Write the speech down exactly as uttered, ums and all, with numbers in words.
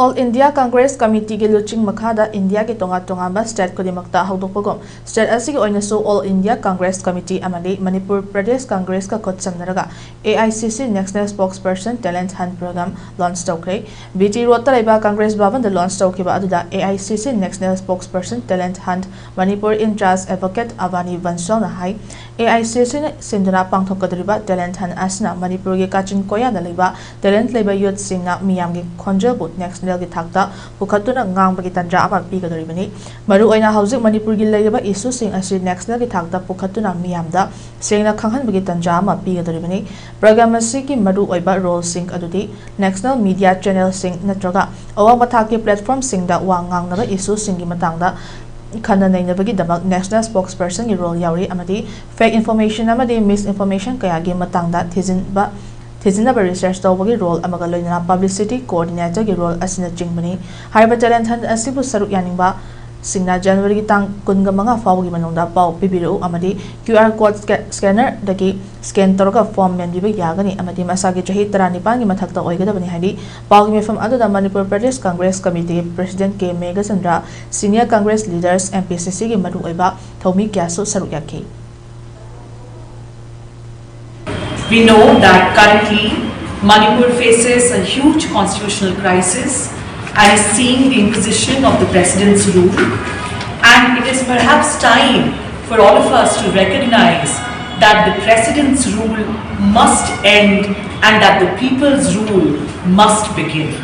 All India Congress Committeeꯒꯤ ꯂꯨꯆꯤꯡ ꯃꯈꯥꯗ ꯏꯟꯗꯤꯌꯥꯒꯤ ꯇꯣꯉꯥꯟ ꯇꯣꯉꯥꯟꯕ ꯁ꯭ꯇꯦꯠ ꯈꯨꯗꯤꯡꯃꯛꯇ ꯍꯧꯗꯣꯛꯄꯒꯨꯝ, ꯁ꯭ꯇꯦꯠ ꯑꯁꯤꯒꯤ ꯑꯣꯏꯅꯁꯨ All India Congress Committee ꯑꯃꯗꯤ ꯃꯅꯤꯄꯨꯔ ꯄ꯭ꯔꯗꯦꯁ ꯀꯪꯒ꯭ꯔꯦꯁꯀ ꯈꯨꯠꯁꯝꯅꯔꯒ A I C C National Spokesperson Talent Hunt Program launch ꯇꯧꯈ꯭ꯔꯦ꯫ B T ꯔꯣꯗꯇ ꯂꯩꯕ ꯀꯪꯒ꯭ꯔꯦꯁ ꯚꯕꯟꯗ ꯂꯣꯟꯆ ꯇꯧꯈꯤꯕ ꯑꯗꯨꯗ A I C C National Spokesperson Talent Hunt Manipur in charge Advocate Avani Bansalna high, A I C Cꯅ ꯁꯤꯟꯗꯨꯅ ꯄꯥꯡꯊꯣꯛꯀꯗꯧꯔꯤꯕ Talent Hunt ꯑꯁꯤꯅ ꯃꯅꯤꯄꯨꯔꯒꯤ ꯀꯥꯆꯤꯟ ꯀꯣꯌꯥꯗ ꯂꯩꯕ talent ꯂꯩꯕ youthꯁꯤꯡꯅ ꯃꯤꯌꯥꯝꯒꯤ ꯈꯣꯟꯖꯦꯜꯕꯨ nationalꯒꯤ ꯊꯥꯛꯇ ꯄꯨꯈꯠꯇꯨꯅ ꯉꯥꯡꯕꯒꯤ ꯇꯥꯟꯖꯥ ꯑꯃ ꯄꯤꯒꯗꯧꯔꯤꯕꯅꯤ꯫ ꯃꯔꯨꯑꯣꯏꯅ ꯍꯧꯖꯤꯛ ꯃꯅꯤꯄꯨꯔꯒꯤ ꯂꯩꯔꯤꯕ issueꯁꯤꯡ ꯑꯁꯤ nationalꯒꯤ ꯊꯥꯛꯇ ꯄꯨꯈꯠꯇꯨꯅ ꯃꯤꯌꯥꯝꯗ ꯁꯦꯡꯅ ꯈꯪꯍꯟꯕꯒꯤ ꯇꯥꯟꯖꯥ ꯑꯃ ꯄꯤꯒꯗꯧꯔꯤꯕꯅꯤ꯫ Program ꯑꯁꯤꯒꯤ ꯃꯔꯨꯑꯣꯏꯕ roleꯁꯤꯡ ꯑꯗꯨꯗꯤ national media channelꯁꯤꯡ ꯅꯠꯇ꯭ꯔꯒ ꯑꯋꯥꯡꯕ ꯊꯥꯛꯀꯤ platformꯁꯤꯡꯗ ꯋꯥ ꯉꯥꯡꯅꯕ issueꯁꯤꯡꯒꯤ ꯃꯇꯥꯡꯗ ꯈꯟꯅ ꯅꯩꯅꯕꯒꯤꯗꯃꯛ national spokespersonꯒꯤ role ꯌꯥꯎꯔꯤ ꯑꯃꯗꯤ fake information ꯑꯃꯗꯤ misinformation ꯀꯌꯥꯒꯤ ꯃꯇꯥꯡꯗ ꯊꯤꯖꯤꯟꯕ, ꯊꯤꯖꯤꯟꯅꯕ research ꯇꯧꯕꯒꯤ role ꯑꯃꯒ ꯂꯣꯏꯅꯅ publicity coordinatorꯒꯤ role ꯑꯁꯤꯅꯆꯤꯡꯕꯅꯤ꯫ ꯍꯥꯏꯔꯤꯕ Talent Hunt ꯑꯁꯤꯕꯨ ꯁꯔꯨꯛ ꯌꯥꯅꯤꯡꯕ ꯁꯤꯡꯅ Januaryꯒꯤ ꯇꯥꯡ ꯀꯨꯟꯒ ꯃꯉꯥ ꯐꯥꯎꯕꯒꯤ ꯃꯅꯨꯡꯗ ꯄꯥꯎ ꯄꯤꯕꯤꯔꯛꯎ ꯑꯃꯗꯤ QR code sca-, scannerꯗꯒꯤ scan ꯇꯧꯔꯒ form ꯃꯦꯟꯕꯤꯕ ꯌꯥꯒꯅꯤ ꯑꯃꯗꯤ ꯃꯁꯥꯒꯤ ꯆꯍꯤ ꯇꯔꯥꯅꯤꯄꯥꯟꯒꯤ ꯃꯊꯛꯇ ꯑꯣꯏꯒꯗꯕꯅꯤ ꯍꯥꯏꯔꯤ꯫ ꯄꯥꯎꯒꯤ ꯃꯤꯐꯝ ꯑꯗꯨꯗ Manipur Pradesh Congress ꯀꯃꯤꯇꯤꯒꯤ president K Meghachandra, senior Congress leaders, M P C Cꯒꯤ ꯃꯔꯨꯑꯣꯏꯕ ꯊꯧꯃꯤ ꯀꯌꯥꯁꯨ ꯁꯔꯨꯛ ꯌꯥꯈꯤ꯫ We know that currently Manipur faces a huge constitutional crisis and is seeing the imposition of the President's rule. And it is perhaps time for all of us to recognize that the President's rule must end and that the people's rule must begin.